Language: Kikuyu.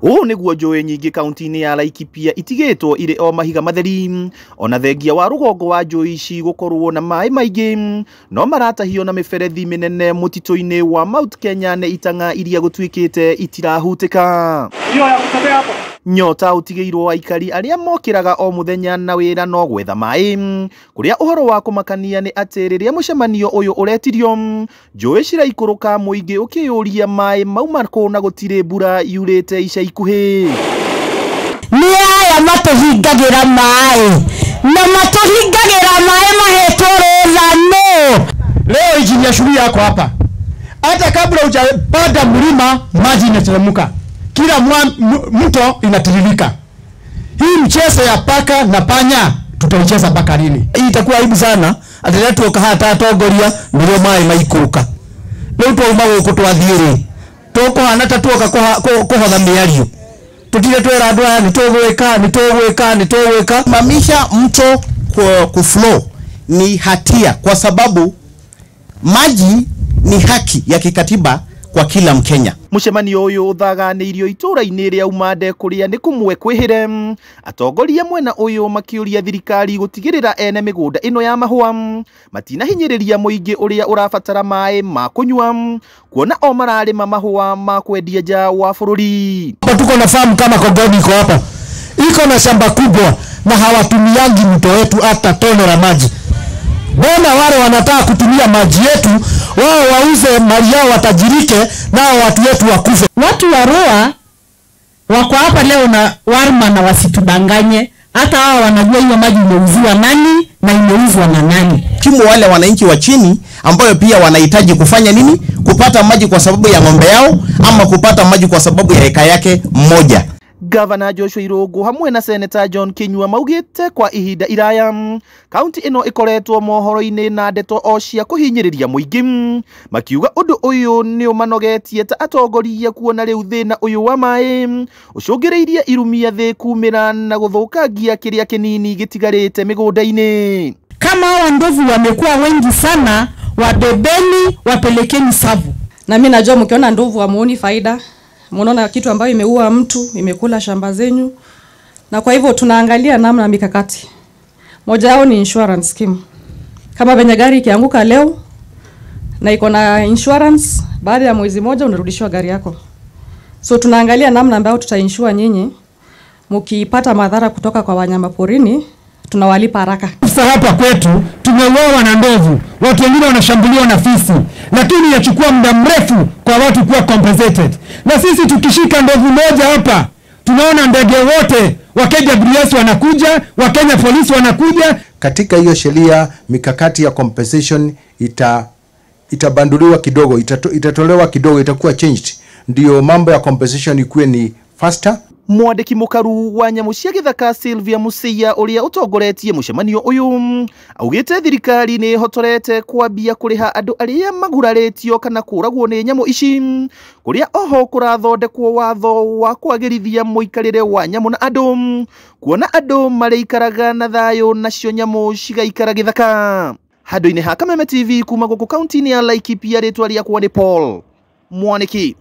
Ũũ nĩguo njũĩ nyingĩ kaunti-inĩ ya Laikipia itigĩtwo irĩ o mahiga matheri, ona thengia wa rũgongo wa njũĩ ici gũkorwo na maĩ maingĩ, no maratahio na mĩberethi mĩnene mũtitũ-inĩ wa Mount Kenya nĩ itang'a iria gũtuĩkĩte itirahutĩka. Nyota ũtigĩirwo aikari arĩa mokĩraga o mũthenya na wĩra no gwetha maĩ, kũrĩa ũhoro wa kũmakania nĩ atĩ rĩrĩa mũcemanio ũyũ ũretirio, njũĩ ciraikũrũka mũingĩ ũkĩyũria maĩ mauma kũ na gũtirĩ mbura yurĩte ica ikuhĩ. Nĩ aya matũhingagĩra maĩ na matũhingagĩra maĩ mahetwo rũtha nũ. Leo injinia shughuli yako hapa, hata kabla hujapanda mlima maji inateremka, kila mto inatiririka. Hii mchezo ya paka na panya tutaicheza mpaka lini? Hii itakuwa aibu sana atĩrĩa tuoka haha ta atongoria nĩrĩo maĩ maikũrũka. Rĩu twauma gũkũ twathiĩ rĩ, tũkũhana ta tuoka kũhotha mĩario, tutire twera andũ aya nĩtũgwĩka nĩtũgwĩka nĩtũgwĩka. Simamisha mto kuflow ni hatia, kwa sababu maji ni haki ya kikatiba kwa kila Mkenya. Mũcemanio ũyũ ũthaganĩirio itũũra-inĩ rĩa Umande kũrĩa nĩ kũmwe kwĩhĩre. Atongoria mwena ũyũ makĩũria thirikari gũtigĩrĩra ene mĩgũnda ĩno ya mahũa matinahinyĩrĩria mũingĩ ũrĩa ũrabatara maĩ ma kũnyua, kuona o mararĩma mahũa ma kwendia nja wa bũrũri. Hapa tuko na farm kama Kogoni iko hapa, iko na shamba kubwa na hawatumiangi mto wetu hata tone la maji. Mbona wale wanataka kutumia maji yetu, wao wauze mali yao watajirike, nao watu wetu wakufe. Watu wa Rua wako hapa leo na warma na wasitudanganye, hata hao wanajua hiyo maji imeuziwa nani na imeuzwa na nani. Timu wale wananchi wa chini ambayo pia wanahitaji kufanya nini? Kupata maji kwa sababu ya ng'ombe yao ama kupata maji kwa sababu ya eka yake mmoja. Gavana Joshua Irungu hamwe na Senator John Kinyua maugĩte kwa ihinda iraya kaunti ĩno ĩkoretwo mohoro-inĩ na ndeto o cia kũhinyĩrĩria mũingĩ, makiuga ũndũ ũyũ nĩ ũmanogetie ta atongoria kuona rĩu thĩna ũyũ wa maĩ ũcũngĩrĩirie irumia thĩ kumĩra na gũthũkangia kĩrĩa kĩnini gĩtigarĩte mĩgũnda-inĩ. Kama hawa ndovu wamekuwa wengi sana, wabebeni wapelekeni Tsavo. Na mimi najua mkiona ndovu hamuoni faida, mnaona kitu ambayo imeua mtu, imekula shamba zenyu. Na kwa hivyo tunaangalia namna mikakati. Moja yao ni insurance scheme. Kama venye gari ikianguka leo na iko na insurance, baada ya mwezi moja unarudishiwa gari yako. So tunaangalia namna ambayo tutainsure nyinyi mkipata madhara kutoka kwa wanyama porini, tunawalipa haraka. Sasa hapa kwetu tumeuawa na ndovu, watu wengine wanashambuliwa na fisi, lakini yachukua muda mrefu kwa watu kuwa compensated. Na sisi tukishika ndovu moja hapa, tunaona ndege wote wa KWS wanakuja, wa Kenya Police wanakuja. Katika hiyo sheria mikakati ya compensation itabanduliwa kidogo, itatolewa kidogo, itakuwa changed, ndio mambo ya compensation ikuwe ni faster. Mwandĩki mũkaru wa nyamũ cia gĩthaka Sylvia Musia ũrĩa ũtongoretie mũcemanio ũyũ augĩte thirikari nĩ ĩhotorete kwambia kũrĩha andũ arĩa magurarĩtio kana kũragwo nĩ nyamũ ici, kũrĩa oho kũrathondekwo watho wa kwagĩrithia mũikarĩre wa nyamũ na andũ, kuona andũ marĩikaraga na thayũ nacio nyamũ cigaikara gĩthaka. Handũ-inĩ ha Kameme TV kuma gũkũ kaunti-inĩ ya Laikipia, rĩtwa rĩakwa nĩ Paul Mwaniki.